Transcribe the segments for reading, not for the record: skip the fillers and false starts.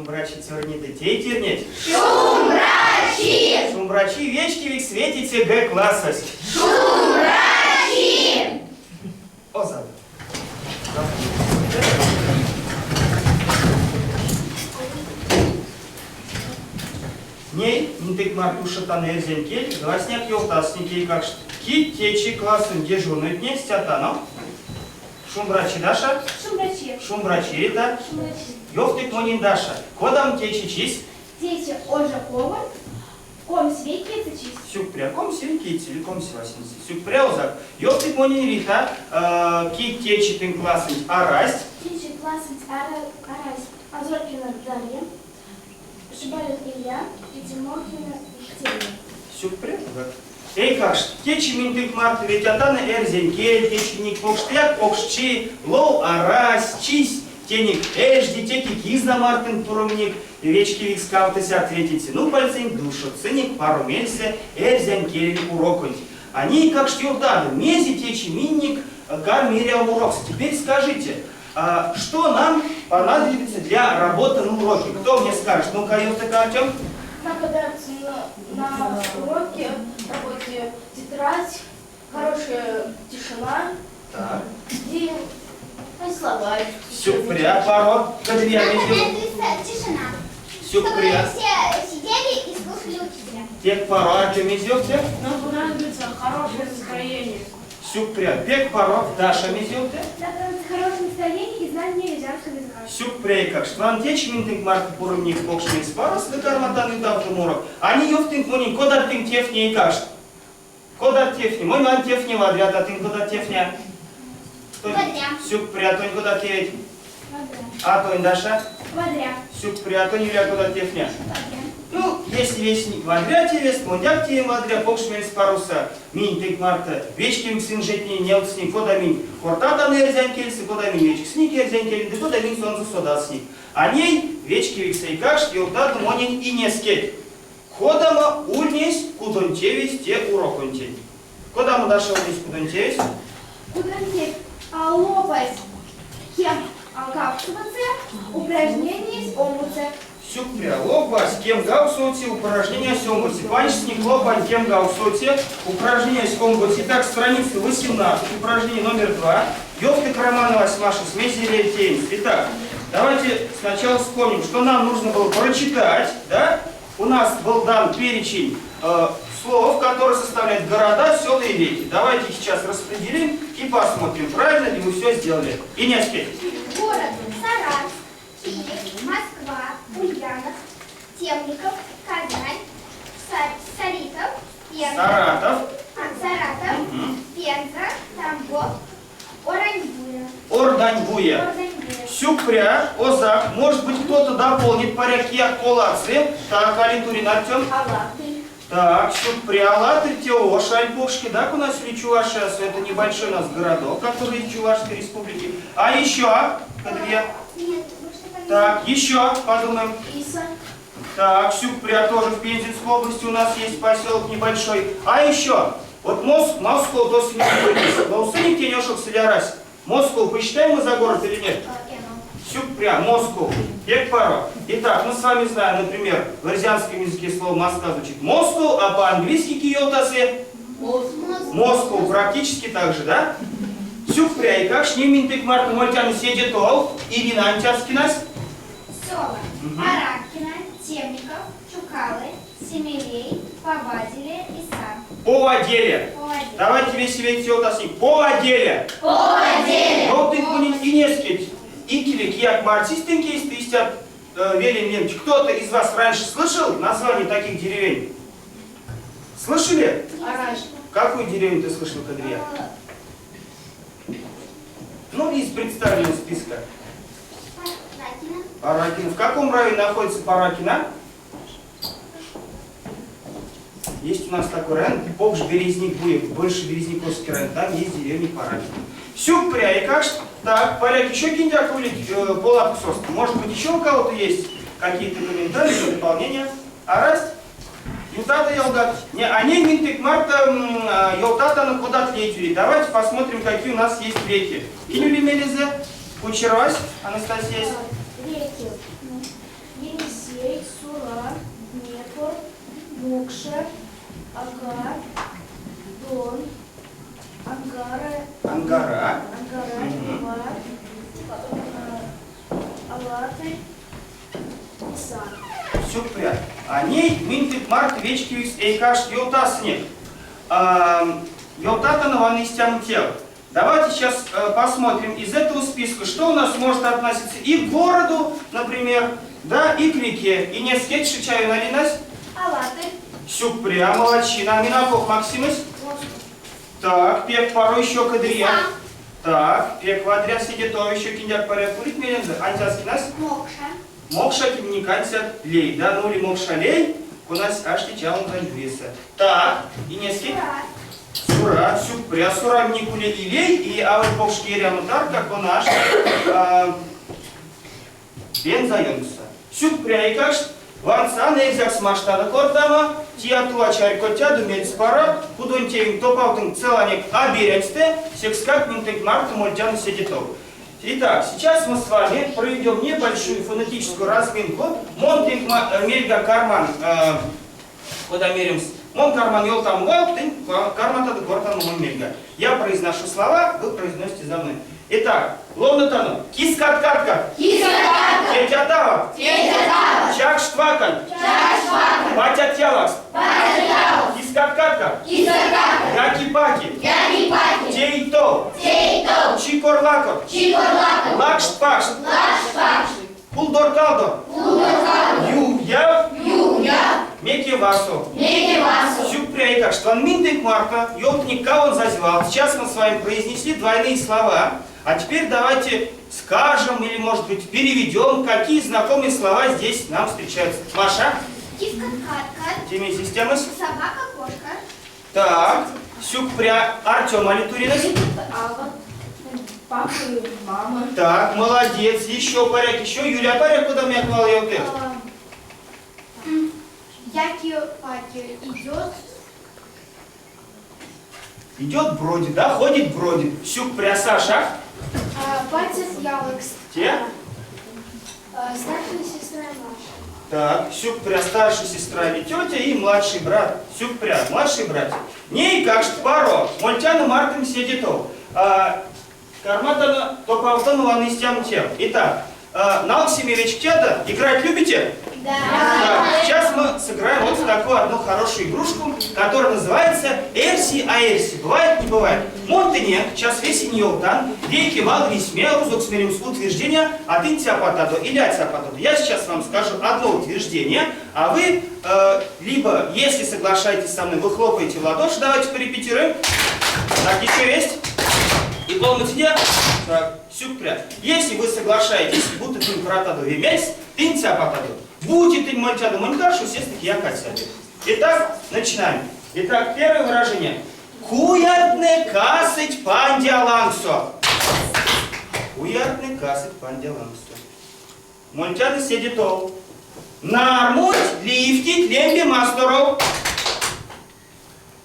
Шумбрачи, цёрынеть ды тейтернеть! Шумбрачи! Шумбрачи, вечкевикс ветиця Г классось! Шумбрачи! Озадо. Ней, минтек марто ушодтано эрзянь кель, васняк ёвтасынек эйкакшт, кить течи классонь дежурнойтне стятано? Шумбрачи, Даша. Шумбрачи. Шумбрачи, Рита. Шумбрачи. Ёвтык монень, Даша, кодамо течи чись? Течи ожоковонь комсьвейкеце чись. Сюкпря, комсьвейкеце или комсьвасенце. Сюкпря, озак. Ёвтык монень, Рита, кить течи тынк классонть арасть? Течи классонть арасть Азоркина Дарья, Шибалин Илья и Тимохина Екатерина. Сюкпря, озак. Эйкакшт, течи минь тынк марто ветятано эрзянь кель, течи минек покштояк покшчи, лов арась, чись тенек эжди, теке кизна мартынк пуроминек, вечкевикс кавтосядт ветиця нупальсэнть ды ушодсынек паро мельсэ эрзянь келень уроконть. А ней, эйкакшт, ёвтадо, мезе течи минек карми урокс? Теперь скажите, что нам понадобится для работы на уроке? Кто мне скажет? Ну-ка, ёвтыка, Артем. Нам понадобится на уроке, работе тетрадь, хорошая тишина Так. и словарь. Сюкпря, паро. Нам понадобится тишина. Сюкпря. Чтобы все сидели и слушали учителя. Пек паро, Артем мезе? Нам понадобится хорошее настроение. Сюкпря. Пек паро. Даша мезе? Нам понадобится хорошее настроение и знание эрзянского языка. Сюкпря, эйкакшт. Вант течи минь тынк марто пуроминек покш мельспаросо ды карматано ютавтомо урок. А ней ёвтынк монень, кодат тынк тевтне, эйкакшт? Кодат тевтне? Монь вант тевтне вадрят, а тынк кодат тевтне? Вадря. Сюкпря, тонь кодат теветь? Вадря. А тонь, Даша? Вадря. Сюкпря, тонь, Юля, кодат тевтне? Вадря. Ну, если весь вадря тевест, мондяк теем вадря, покш мельспаросо. Минь тынк марто вечкевикс инжетнень невтсынек, кода минь кортатано эрзянь кельсэ, кода минь вечксынек эрзянь келенть ды кода минь сонзэ содасынек. А ней, вечкевикс эйкакшт, ёвтадо монень инескеть. Кодамо ульнесь кудонь тевесь те уроконтень? Кодамо, Даша, ульнесь кудонь тевесь? Кудонь тевесь лопась кем кавксовоце, упражнениясь омбоце. Сюкпря, лопась кемгавксовоце, упражнениясь омбоце. Панжсынек лопань кемгавксовоце, упражнениясь омбоце. Итак, страница 18, упражнение номер 2. Ёвтык Романовась Маша, мезе эряви теемс. Итак, давайте сначала вспомним, что нам нужно было прочитать, да? У нас был дан перечень слов, которые составляют города, села и реки. Давайте их сейчас распределим и посмотрим, правильно ли вы все сделали. И не успеть. Город Саранск, Киев, Москва, Ульяновск, Темников, Казань, Саритов, Пенза, Саратов. Саратов, Пенза, Тамбов, Ораньбуя. Орданьбуя. Орданьбуя. Сюкпря, озак. Может быть, кто-то дополнит порядки коллации. Так, Алитурин Артем. Алатырь. Так, сюкпря, Алатырь, те ош, Альпушки. Так, у нас или Чувашия, это небольшой у нас городок, который из Чувашской республики. А еще, Кадрия? Нет, больше поменьше. Так, еще подумаем. Иса. Так, Сюкпря тоже в Пензенской области у нас есть поселок небольшой. А еще, вот Москва, то но усыник тенешек солярась. Москву посчитаем мы за город или нет? Сюкпря, Москву, пек паро. Итак, мы с вами знаем, например, в эрзянском языке слово Москва звучит Москву, а по-английски киотасе Москву практически так же, да? Сюкпря, эйкакшт, ней минь тынк марто мольтяно седе тов, Ирина Антяскинась. Села. Паракина, Темников, Чукалы, Семерей, Повадили, Иса. Поваделе. Поваделе. Давайте весь весь ёвтасынек. Поваделе. Поваделе. Ёвтынк монень инескеть. Икеле кияк марсесь тынк эйстэ истят велень лемть. Кто-то из вас раньше слышал название таких деревень? Слышали? Раньше. Какую деревню ты слышал, Кадрия? Ну, из представленного списка. Паракина. Паракина. В каком районе находится Паракина? Есть у нас такой район, Покш Березник будет, больше Березниковский район, там есть деревня Паракина. Сюкпря, эйкакшт, так, порядок еще киндяк улить, поладксост. Может быть, еще у кого-то есть какие-то комментарии, дополнения? Арасть? Ютата ялгат. Не, а ней минь тынк марто ёвтатано кодат лейть улить. Давайте посмотрим, какие у нас есть реки. Кинь ули мелезэ? Кучерось, Анастасия. Реки. Енисей. Енисей, Сура, Днепр, Мокша, Ока, Дон, Ангара, Ангара. Ангара, Нева, Алатырь, Иса. Сюкпря. А ней минь тынк марто вечкевикс эйкакшт ёвтасынек. Ёвтатано вана истямо тев. Давайте сейчас посмотрим из этого списка, что у нас может относиться и к городу, например, да, и к реке. И не скеть чаю налинась? Алатырь. Сюкпря, молодчина. Минаков Максимыч? Так, пек паро еще кадрия. Так, пек вадря седе тов еще киндяк паряк улить мелензэ. Антяскинась? Мокша. Мокша минек ансяк лей, да, ну или Мокша лей, конась ашти Чаунзань буесэ. Так, инескеть? Сура. Сура, сюкпря, Сура минек ули и лей, и аволь покш эрямо тарка, кона ашти Пенза ёнкссо. Сюкпря, эйкакшт, вансан эрзякс маштадо кортамо, тия-тува чарькодтядо мельспаро, кудонь тевенк топавтынк целанек а беряньстэ, секскак минь тынк марто мольтяно седе тов. Итак, сейчас мы с вами проведем небольшую фонетическую разминку. Мон тынк мельга карман, кода меремс, мон карман ёвтамо валт, тынь карматадо кортамо монь мельга. Я произношу слова, вы произносите за мной. Итак, ловнотано. Кискат-каткат. Кискат-каткат. Тетят-ават. Тетят-ават. Чакшт-вакант. Чакшт-вакант. Патят-ялакст. Патят-ялакст. Кискат-каткат. Кискат-каткат. Яки-паки. Яки-паки. Тей-тов. Тей-тов. Чикор-лакор. Чикор-лакор. Лакшт-пакшт. Лакшт-пакшт. Кулдор-калдор. Кулдор-калдор. Юв-яв. Юв-яв. Мекев-васов. Мекев-васов. Сюкпря, эйкакшт, минь тынк марто ёвтынек кавонзазь валт. Сейчас мы с вами произнесли двойные слова. А теперь давайте скажем или, может быть, переведем, какие знакомые слова здесь нам встречаются. Маша? Кискат-каткат. Те мезе истямось. Собака-кошка. Так, сюкпря, Артем Алитуринась. Ава, папа и мама. Так, молодец. Еще паряк, еще Юлия паряк, кодамояк вал ёвты? Яки-паки идет. Идет, бродит, да, ходит, бродит. Сюкпря, Саша. Патят-ялакст. Те? Старшая сестра Маша. Так, сюкпря, старшая сестра или тетя и младший брат. Сюкпря, младший братик. Ней, эйкакшт, паро, мольтяно мартонк седе тов. Карматано топавтомо вана истямо тев. Итак, налксеме вечктядо, играть любите? Да. Так, сейчас мы сыграем вот в такую одну хорошую игрушку, которая называется Эрси а эрси. Бывает, не бывает. Мон тыненк, сейчас весень ёвтан, вейке валрисьме, рузокс меремс утверждение, а тынь цяпатадо или а цяпатадо. Я сейчас вам скажу одно утверждение, а вы, либо, если соглашаетесь со мной, вы хлопаете в ладоши, давайте порепетируем. Так, еще есть. И полматия. Так, сюкпря. Если вы соглашаетесь, будто тынь пратадо ве мельс, тынь цяпатадо. Бути тынь мольтядо монь каршо, сестэ кияк а цяпи. Итак, начинаем. Итак, первое выражение. Куяртнэ касыть пандя лангсо. Куяртнэ касыть пандя лангсо. Мольтяно седе тов. Нармунть ливтить лембе масторов.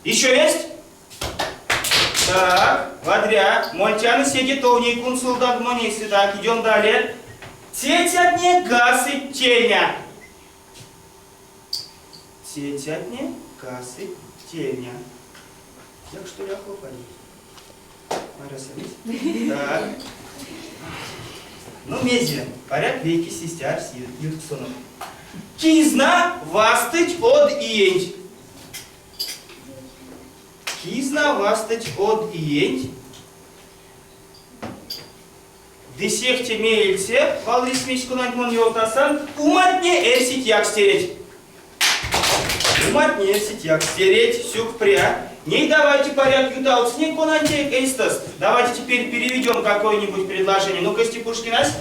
Еще есть? Так, вадря. Мольтяно седе тов ней кунсолдадо монь эйсэ. Так, идем далее. Цецятне касыть тельня. Цецятне касыть тельня. Як что ли хлопали? Маря, Так. Ну, мезе, паряк вейкесь истя арси ютксонок. Кизна вастыть од иенть. Кизна вастыть од иенть. Ды сехте меельце, валрисьмесь, конанть мон ёвтаса, умартне эрсить якстереть. Умартне эрсить якстереть, сюкпря. Ней давайте паряк ютавтсынек конанть эйстэст. Давайте теперь переведем какое-нибудь предложение. Ну-ка, Степушкинась.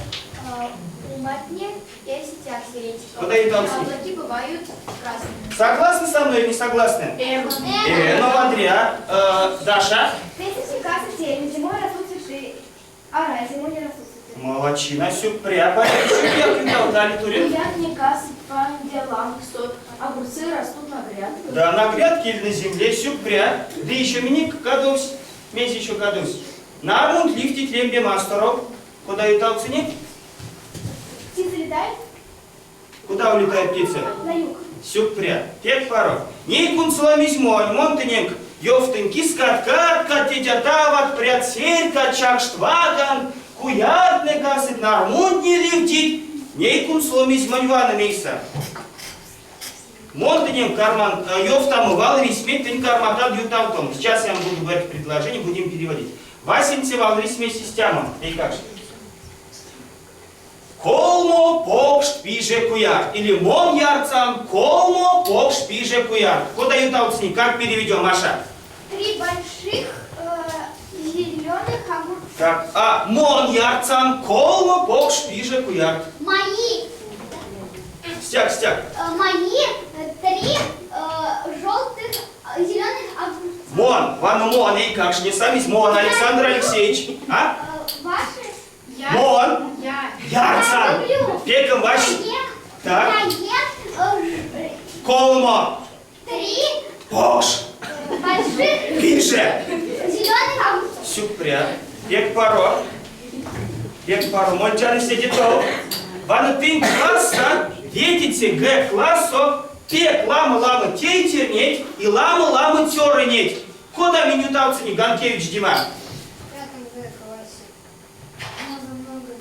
Умартне эрсить якстереть. Кода ютавтсынек? Облаки бывают красными. Согласны со мной или не согласны? Ну, вадря. Даша. Зимой растут цветы, а зимой не растут цветы. Молодчина, сюкпря, порядок, Турин. Куяртне касыть пандя лангсо, огурцы растут на грядках. Да, на грядке или на земле, сюкпря. Да еще минек кадовсь, мезе еще кадовсь. Нармунть ливтить лембе масторов. Кода ютавтсынек? Птицы летают? Куда улетают птицы? На юг. Сюкпря. Пек паро. Ней кунсоломизь монь, мон тыненк ёвтынь кискат, каткат, тетят-ават, прят, серькат, чакшт, вакант, куяртнэ касыть, нармунтне ливтить. Ней кунсоломизь монь вана мейсэ. Мон тыненк карман ёвтамо валрисьметь, тынь карматад ютавтомо. Сейчас я вам буду говорить предложение, будем переводить. Васенце валрисьмесь истямо, эйкакшт. Колмо покшт пиже куярт. Или мон ярцан колмо покш пиже куярт. Кода ютавтсынек, как переведем, Маша? Три больших зеленых огурца. Так, а мон ярцан колмо покш пиже куярт. Мои. Стяк, стяк. Мои три желтых зеленых огурца. Мон, вана мон, эйкакштне, мон, Александр Алексеевич. А? Ваши Я. Мон. Я. Ярцан. Я люблю. Пеком ваш. Я ем. Так. Я ем Колмо. три Покш. больших Пиже. зеленых огурцов. Сюкпря. Пек паро. Пек паро. Мольтяно седе тов. Вана тынк классо, ветеце Г классо, пек ламо-ламо тейтернеть и ламо-ламо цёрынеть. Кода минь ютавтсынек, Ганкевич Дима? В пятом Г классе много-много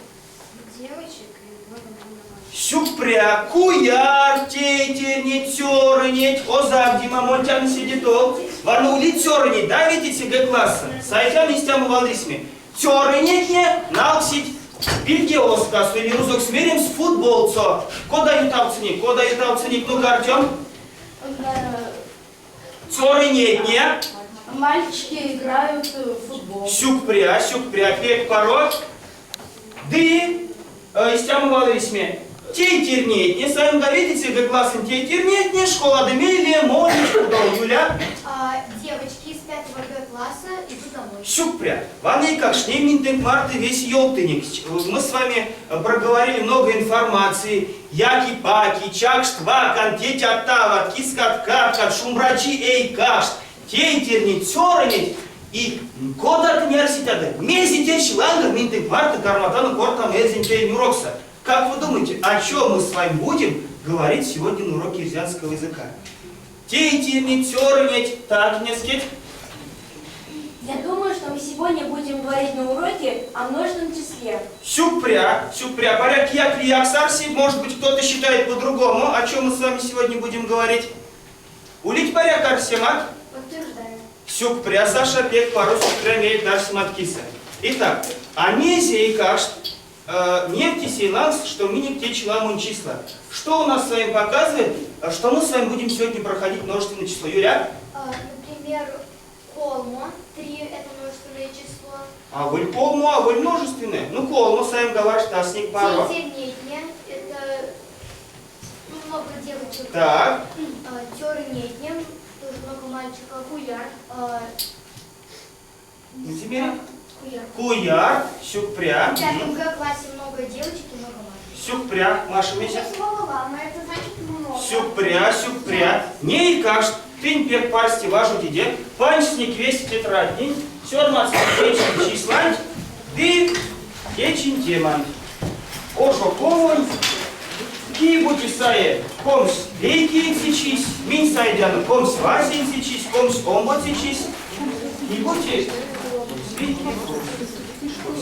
девочек и много-много мальчиков. Сюкпря, куярт, тейтернеть, цёрынеть, озак, Дима, мольтяно седе тов. Вана улить цёрынеть, да, ветеце Г классо? Сайтяно истямо валрисьме. Цёрынетне налксить пильгеоскасо или рузокс меремс футболсо. Кода ютавтсынек? Кода ютавтсынек? Ну-ка, Артем. Цёрынетне. Мальчики играют в футбол. Сюкпря, сюкпря, пек паро. Ды, истямо валрисьме. Тейтернетне, саемга ветеце Г классонь тейтернетне, школадо мейле, молить кудов, Юля. Девочки из 5 Г класса идут домой. Сюкпря. Вана эйкакштне минь тынк марто весе ёвтынек. Мы с вами проговорили много информации. Яки-паки, чакшт, вакант, тетят-ават, кискат, каткат, шумбрачи, эйкакшт, тейтернеть, цёрынеть. И кода тынь арсетядо, мезе течи ланга минь тынк марто карматано кортамо эрзянь келень уроксо. Как вы думаете, о чем мы с вами будем говорить сегодня на уроке эрзянского языка? Тейтернеть, цёрынеть, так, инескеть. Я думаю, что мы сегодня будем говорить на уроке о множественном числе. Сюкпря, сюкпря, паряк кияк лиякс арси, может быть, кто-то считает по-другому, о чем мы с вами сегодня будем говорить. Улить паряк арсемат? Подтверждаю. Сюкпря, Саша, пек паро сюкпря мелеть арсемат кисэ. Итак, а мезе, эйкакшт, невти сень лангс, что минек течи ламонь числа. Что у нас с вами показывает, что мы с вами будем сегодня проходить множественное число? Юля? Например, колмо, 3 это множественное число. Аволь колмо, аволь множественное. Ну, колмо, саемга варштасынек паро. Тейтернетне, это много девочек. Так. Цёрынетне, тоже много мальчиков. Куяр. Ну, теперь Куяр. Куяр, сюкпря. В пятом Г классе много девочек и много мальчиков. Сюкпря, Маша, месяц. Слово ламо, это значит много. Сюкпря, сюкпря. Ней эйкакшт, тынь пек парсте важодиде, панжсынек весе тетрадтнень, сёрмадсынек течинь числанть, ды течинь теманть. Ожо ковонь, кие-бути сае 29-це чись, минь сайдяно 28-це чись, 22-це чись, кие-бути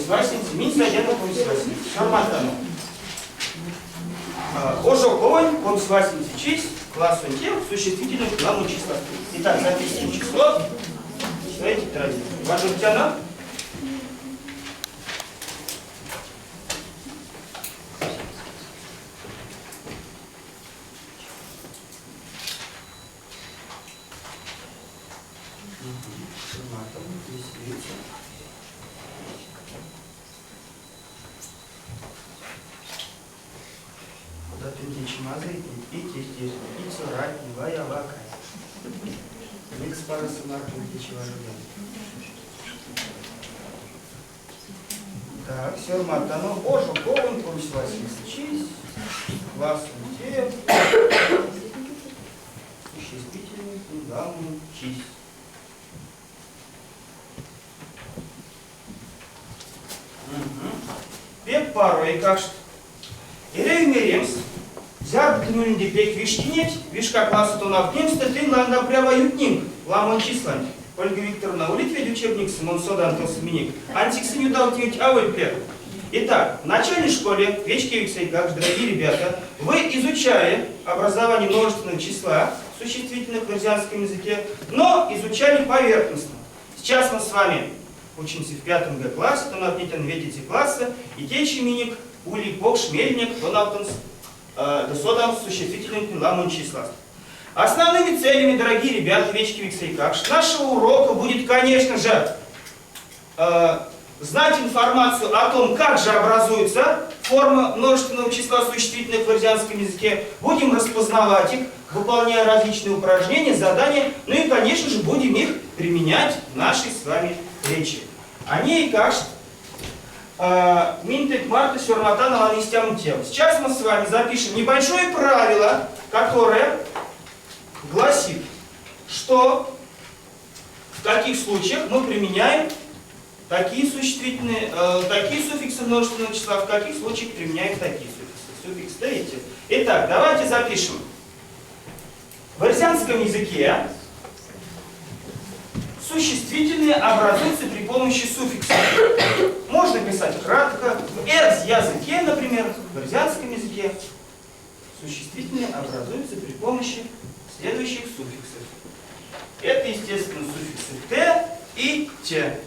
28-це, минь сайдяно 28-це. Сёрмадтано. Ожо ковонь, 28-це чись, классонь тема, существительных ламо числа. Итак, записываем число. Свои тетради. Важодтяно. Куда ты чемазы и здесь, и цурать, и ваявакай. Микс пара сумарком Так, сёрмадтано, ожо ковонь, 28-це чись, классонь тев, существительный, ламо чись. Пек паро, эйкакшт. Эряви меремс. Зярдо тынь ульниде пек вишкинеть, вишка классо тонавтнемстэ тынь ланга прява ютнинк ламонь числанть. Ольга Викторовна, улить ведь учебниксэ, мон содан, тосо минек. Ансяк сынь ютавтневить аволь пек. Итак, в начальной школе, вечкевикс эйкакш, дорогие ребята, вы изучали образование множественного числа существительных в эрзянском языке, но изучали поверхностно. Сейчас мы с вами учимся в пятом Г классе, тонавтнетяно ветеце классо, и течи минек ули покш меленек тонавтомс ды содамс существительнойтнень ламонь числаст. Основными целями, дорогие ребята, вечкевикс эйкакш, нашего урока будет, конечно же, знать информацию о том, как же образуется форма множественного числа существительных в эрзянском языке, будем распознавать их, выполняя различные упражнения, задания, ну и, конечно же, будем их применять в нашей с вами речи. А ней, эйкакшт, минь тынк марто сёрмадтано истямо тев. Сейчас мы с вами запишем небольшое правило, которое гласит, что в каких случаях мы применяем такие существительные, такие суффиксы множественного числа, в каких случаях применяем такие суффиксы. Суффикс т и те. Итак, давайте запишем. В эрзянском языке существительные образуются при помощи суффиксов. Можно писать кратко. В эрз языке, например, в эрзянском языке существительные образуются при помощи следующих суффиксов. Это, естественно, суффиксы «т» и «те».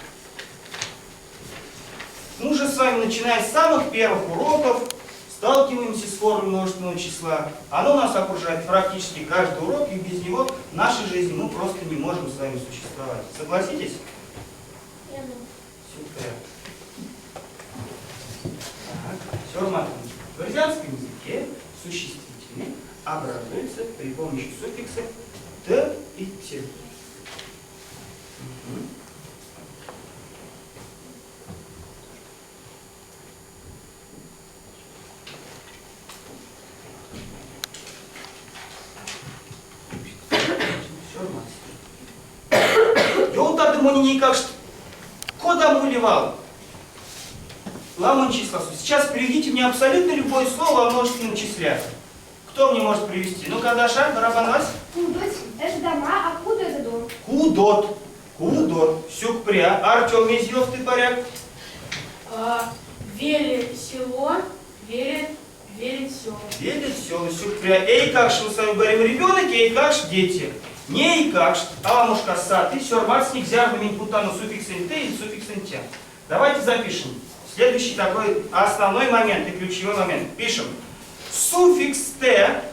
Мы уже с вами, начиная с самых первых уроков, сталкиваемся с формой множественного числа. Оно нас окружает практически каждый урок, и без него в нашей жизни мы просто не можем с вами существовать. Согласитесь? Я думаю. Супер. Так, сёрмадтано. В эрзянском языке существительные образуются при помощи суффиксов «т» и «те». Мгм. Сёрмадт. Ёвтадо монень, эйкакшт, кодамо ули вал ламонь числасо. Сейчас приведите мне абсолютно любое слово о множественном числе. Кто мне может привести? Ну-ка, Даша, барабан вас. Кудот – это дома, а кудо – это дом. Кудот. Кудот. Сюкпря. Артем Мезьев, ты паряк. Веле село, веле, веле село. Веле село, сюкпря. Эйкакш, мы с вами говорим ребенок, эйкакш, дети. Не эйкакшт, аламошка саты, сёрмадсынек, зярдо минь путтано суффиксэнь т и суффиксэнь те. Давайте запишем. Следующий такой основной момент и ключевой момент. Пишем. Суффикс т,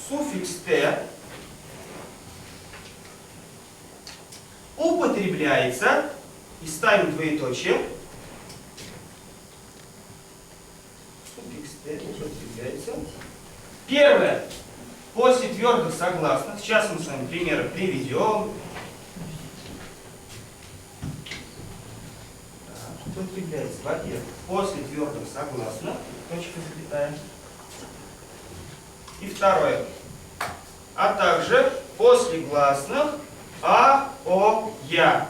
суффикс т употребляется, и ставим двоеточие, суффикс т употребляется. Первое. После твердых согласных. Сейчас мы с вами примеры приведем. Так, употребляется, во-первых, после твердых согласных, точка запятая. И второе. А также после гласных А, О, Я.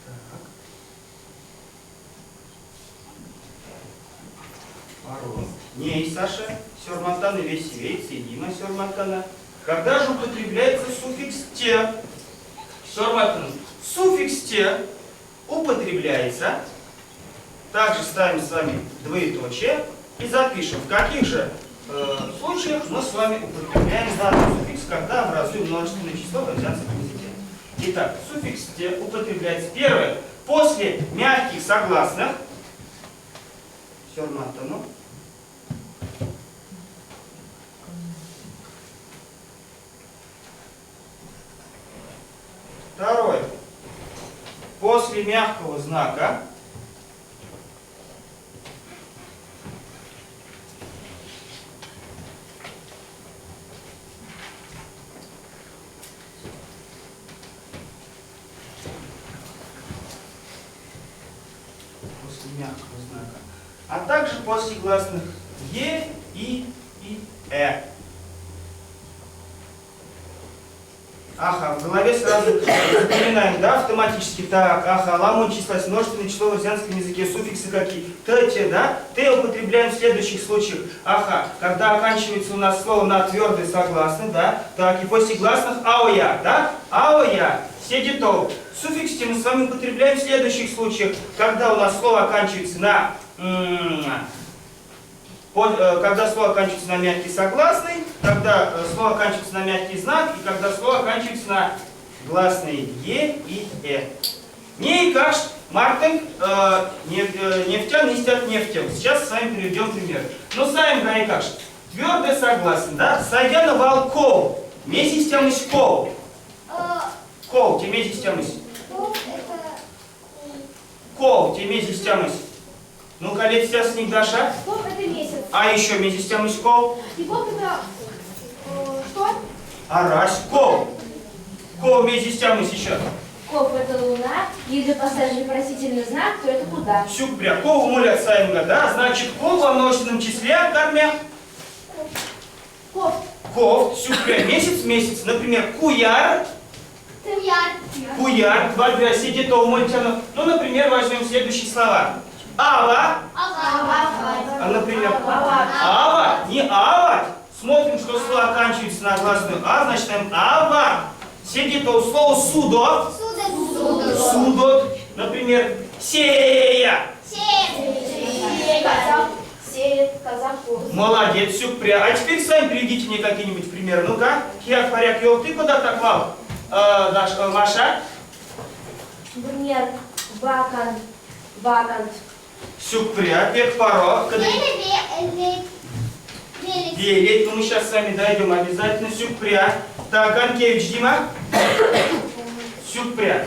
Так. Паро. Ней, Саша, сёрмадтано весе вейсэ, Дима сёрмадтано. Когда же употребляется суффикс «те»? Сёрмадтано. Суффикс «те» употребляется. Также ставим с вами двоеточие и запишем, в каких же случаях мы с вами употребляем данный суффикс, когда образуем множественное число в эрзянском языке. Итак, суффикс «те» употребляется первое после мягких согласных. Сёрмадтано. Второе. После мягкого знака. После мягкого знака. А также после гласных Е, И и Э. Ага, в голове сразу запоминаем, да, автоматически. Так, ага, ламонь числась, множественное число в эрзянском языке, суффиксы какие? Т, Т, да? Т употребляем в следующих случаях. Ага, когда оканчивается у нас слово на твердый согласный, да? Так, и после гласных аоя, да? Аоя, седе тов. Суффикс те мы с вами употребляем в следующих случаях, когда у нас слово оканчивается на... Когда слово оканчивается на мягкий согласный, когда слово оканчивается на мягкий знак, и когда слово оканчивается на гласные Е и Э. Ней каш мартынк, нефтян нестят нефтем. Сейчас с вами приведем пример. Ну, сами каш. Твердый согласен, да? Садяна волков. Месяц кол. Кол, те месяц Кол это... Кол, те месяц Ну-ка, лет сейчас не Даша. Кол это месяц. А еще месяц кол. И кол это что? Арась, кол. Кол месяц еще. Ков это луна, если поставишь вопросительный знак, то это куда? Сюкпря, кол умолят саимга, да? Значит, кол во множественном числе, кармя. Ков. Ков, сюкпря, месяц, месяц. Например, куяр. Куяр. Куяр, два две сидит, то умольтяну. Ну, например, возьмем следующие слова. Ава. Ава. А, например, ава, не ава. Смотрим, что слово оканчивается на гласную а, значит, там ава. Сидит то слово судо. Судо. Судот. Например, сея. Сея. Казак сеет, казаков. Молодец, сюкпря. А теперь сами приведите мне какие-нибудь примеры. Ну-ка, кияк, паряк, ел, ты куда так вал? Даша, Маша? Например, вакант, вакант. Сюкпря, пек паро. Велеть, ну мы сейчас с вами дойдем обязательно. Сюкпря. Так, Анкевич Дима. Сюкпря.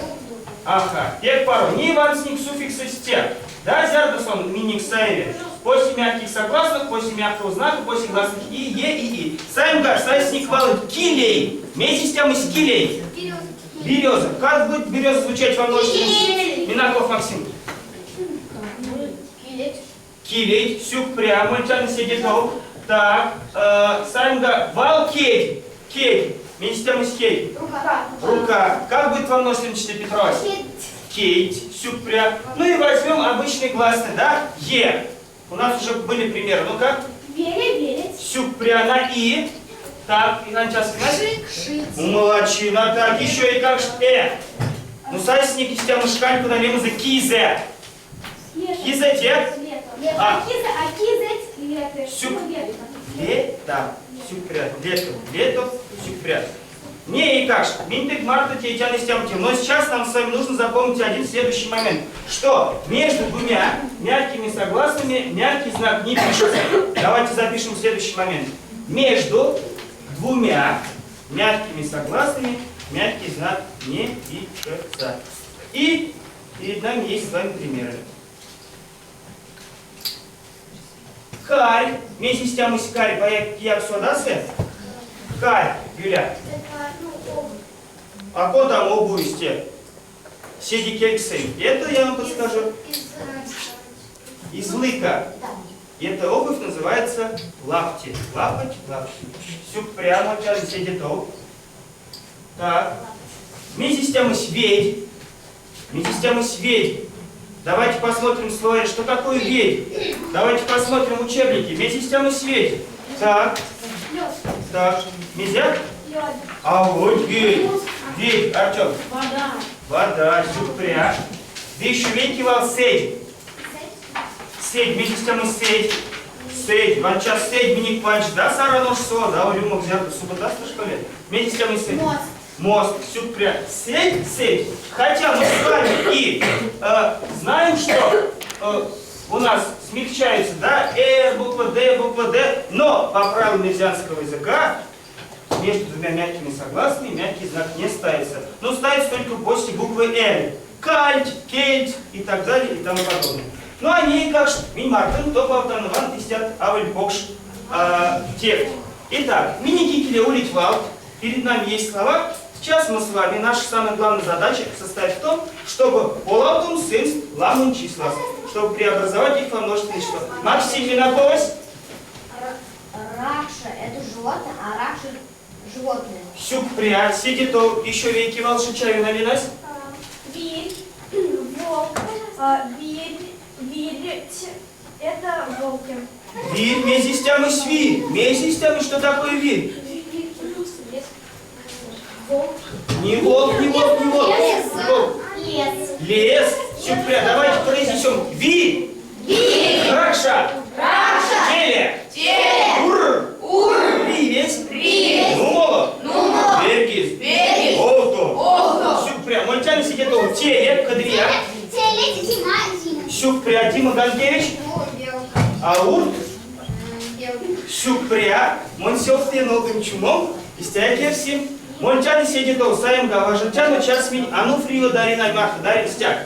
Ага, пек паро. Не Иван сник суффикса сте. Да, зярдасон миник саеве. После мягких согласных, после мягкого знака, после гласных и, е, и, и. Сайм гаш, сай сник валит килей. Месяц из килей. Береза. Как будет береза звучать во множественном? Минаков Максим. Килеть. Килей, сюкпря, мальчан сидит. Так, саймга, вал кеть. Кеть. Местям из кеть. Рука. Рука. Как будет во множественном числе, Петрова? Кеть, сюкпря. Ну и возьмем обычный гласный, да? Е. У нас уже были примеры. Ну-ка. Вере, верить. Сюкпря на и. Так, Иван Часкин. Шик, Молодчина. Так, еще и как ж. Ну, сайсник из тебя мышканьку на лемузы кизе. Кизе те? А киза, а кизать лето. Сюк. Лето. Сюкпря. Лето. Лето. Сюкпря. Не, и как ж, Минтек марта тетяны с тем. Но сейчас нам с вами нужно запомнить один следующий момент. Что между двумя мягкими согласными мягкий знак не пишется. Давайте запишем следующий момент. Между двумя мягкими согласными мягкий знак не пишется. И перед нами есть с вами примеры. Карь. Вместе с тем карь, я сюда Карь, Юля. А куда там обувь те? Сиди кексы. Это я вам подскажу. Из лыка. Эта обувь называется лапти. Лапоть, лапти. Всю прямо сидит топ. Так. Вместе с тем сведь. Вместе с тем сведь. Давайте посмотрим словарь, что такое ведь. Давайте посмотрим учебники. Вместе с тем сведь. Так. Так. Мизяк? А вот ведь. Ведь, Артем. Вода. Вода, сюрпря. Вещу веки вал седь. Седь, вместе с тем седь. Седь, ванча седь, миник панч. Да, Сара нож со, да, урюмок взят, суббота в школе. Вместе с тем седь. Мост. Мост, сюрпря. Седь, седь. Хотя мы с вами и знаем, что у нас смягчаются, да, буква Д, буква Д, но по правилам эрзянского языка между двумя мягкими согласными мягкий знак не ставится. Но ставится только после буквы Н. Кальть, кельть и так далее и тому подобное. Ну они как минь мартын, то павтан ван тестят авель покш тефть. Итак, мини-кикеле улить валт. Перед нами есть слова. Сейчас мы с вами, наша самая главная задача состоит в том, чтобы полавтомс сынст ламонь числас, чтобы преобразовать их во множественное число. Максим Минаковось. Ракша – это животное, а ракша – животное. Сюкпря, седе тов, еще вейке вал чаю налилась. Вирь, волк, вирь, вирть, это волки. Вирь, мезистямысь вирь. Мезистямысь, что такое вирь? Волк. Не волк, не волк, не волк. Лес. Не волк. Лес. Лес. Сюкпря, давайте произнесем. Ви. Ви. Ракша. Ракша. Теле. Теле. Ур. Ур. Ривесь. Ривесь. Нумоло. Нумоло. Верьгиз. Верьгиз. Овто. Овто. Сюкпря. Мольтян седе тов. Теле. Кадрия. Теле, зима, зима. Сюкпря. Дима Ганкевич. Ну, белка. Аурт. Белка. Сюкпря. Монсёвте нолдым чумом. Истяя керсим. Мольтян седе тов. Саемга важатяну час минь. Ануфрио Дарина Марта. Дарин стяг.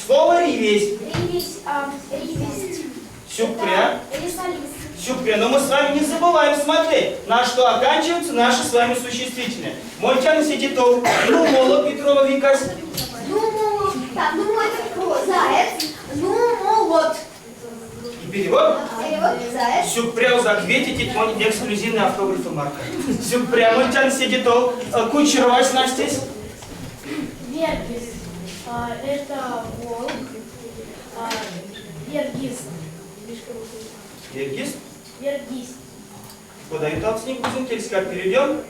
Слово ривесь. Ривесь, ривесть. Сюкпря. Лесолис. Сюкпря. Но мы с вами не забываем смотреть, на что оканчиваются наши с вами существительные. Мольтян седе тов. Ну, молот Петрова Викась. Ну, так, ну это кто? Заяц. Ну, молот. И перевод. Перевод заяц. Сюкпря закветите мой эксклюзивный автограф Марка. Сюкпря Мольтян седе тов. Кучеровась Настесь. Вергис. Это волк. Вергис. Вергис. Вергис. Подают отсник Бузункельс, как перейдем.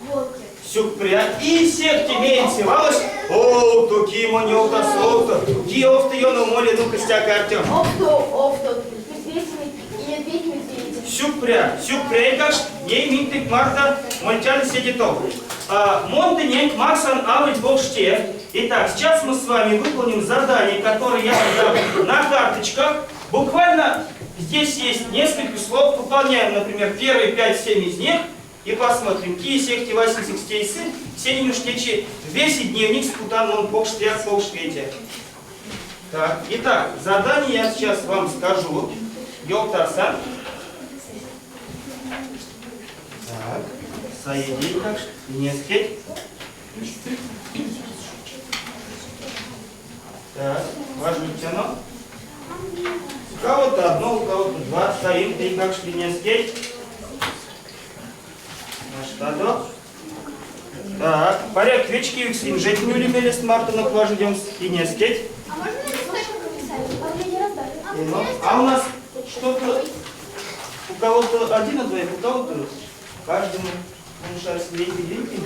Волки. Сюкпря и секти имеется валось. О, туки монёлта солта. Киов ты ёну моли ну костяк Артем. Овто, овто. Медведь, медведь, медведь. Сюкпря, сюкпря и как ней минтык марта монтян седе тов. Монты нень максан авыть бокштев. Итак, сейчас мы с вами выполним задание, которое я вам дам на карточках. Буквально здесь есть несколько слов. Выполняем, например, первые 5-7 из них. И посмотрим, какие секти васисик стейсы, сенью штечи, весь дневник с путан он покштяк покшвете. Так, итак, задание я сейчас вам скажу. Ёлтасан. Так, соединь как нескеть. Так, важно. У кого-то одно, у кого-то два. Стоим, ты как шли нескеть. Штадо. Так, порядок вечки юксим. Жить не улемели с марта на плажу идем и не скеть. А можно на листочках написать? А мне не раздали. Ну, а у нас что-то у кого-то один на двоих, у кого-то каждому. Он шар сидеть, видите,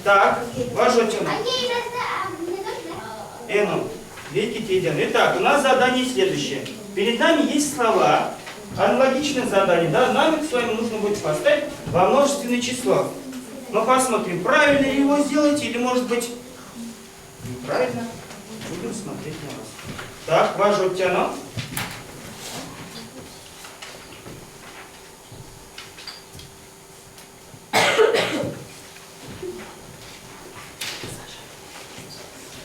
Так, важотина. А ей разда, а мне тоже, да? Эну, видите, идем. Итак, у нас задание следующее. Перед нами есть слова. Аналогичное задание, да? Нам их с вами нужно будет поставить во множественное число. Мы посмотрим, правильно ли его сделать или, может быть, неправильно. Будем смотреть на вас. Так, важотяно.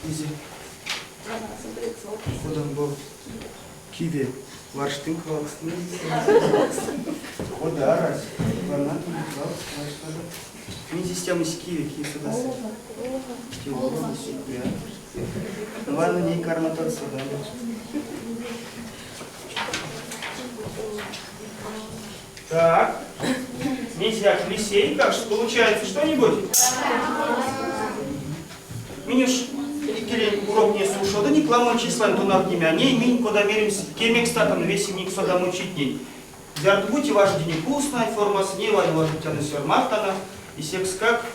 Изи. Куда он был? Киви. Варштын квалкстын. Хода арась. Ванату квалкстын. Ми систему с киви, киви сюда. Ну ладно, не карма тот сюда. Так. Нельзя лисей, как же получается что-нибудь? Минюш, урок не слушал, да не кламон числа, то над ними, а не минь, куда меримся, кемек статом, весим ник сюда мучить день. Зярдбути ваш день вкусная форма с ней, вань ложитяны сёрмартана, и секс как,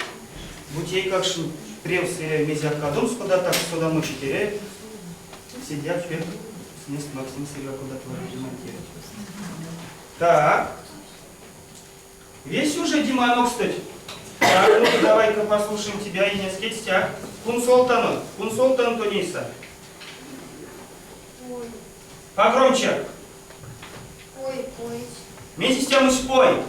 будь ей как шин, прев мезяк кадум, куда так сюда мучить, сидят вверх, с мест Максим Серега куда твой ремонтировать. Так. Весь уже, Дима, ну, кстати. Так, ну давай-ка послушаем тебя, Инес Кетстяк. Кунсолтану. Кунсолтану Туниса. Ой. Погромче. Ой, ой. Вместе с тем спой.